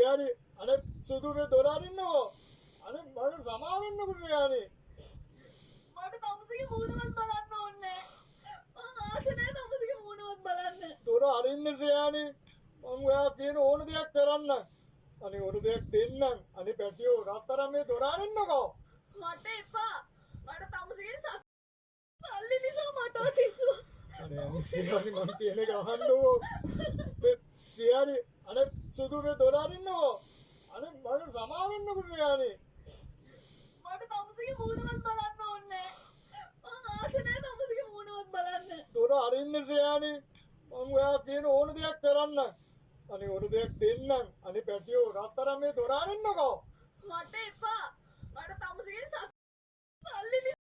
ශ්‍රියානි, අනේ සුදු මේ දොර අරින්නකෝ. අනේ මට සමා වෙන්නකෝ ශ්‍රියානි. මට තමුසේගේ මූණවත් බලන්න ඕනේ නෑ. මං ආස නෑ තමුසේගේ මූණවත් බලන්න. දොර අරින්න ශ්‍රියානි. මං ඔයා කියන ඕන දෙයක් කරන්න. අනේ ඕන දෙයක් දෙන්නම්. අනේ පැටියෝ, රත්තරන් මේ දොර අරින්නකෝ. මට එපා. මට තමුසේගේ සල්ලි නිසා මට තිස්සුවා. අනේ අනේ ශ්‍රියානි, මං කියන එක අහන්නකෝ. මේ ශ්‍රියානි, අනේ සුදු මේ දොර අරින්නකෝ. අනේ මට සමා වෙන්නකෝ ශ්‍රියානි. මට තමුසේගේ මූණවත් බලන්න ඕනේ නෑ. මං ආස නෑ තමුසේගේ මූණවත් බලන්න. දොර අරින්න ශ්‍රියානි. මං ඔයා කියන ඕන දෙයක් කරන්න. අනේ ඕන දෙයක් දෙන්නම්. අනේ පැටියෝ, රත්තරන් මේ දොර අරින්නකෝ. මට එපා. මට තමුසේගේ සල්ලි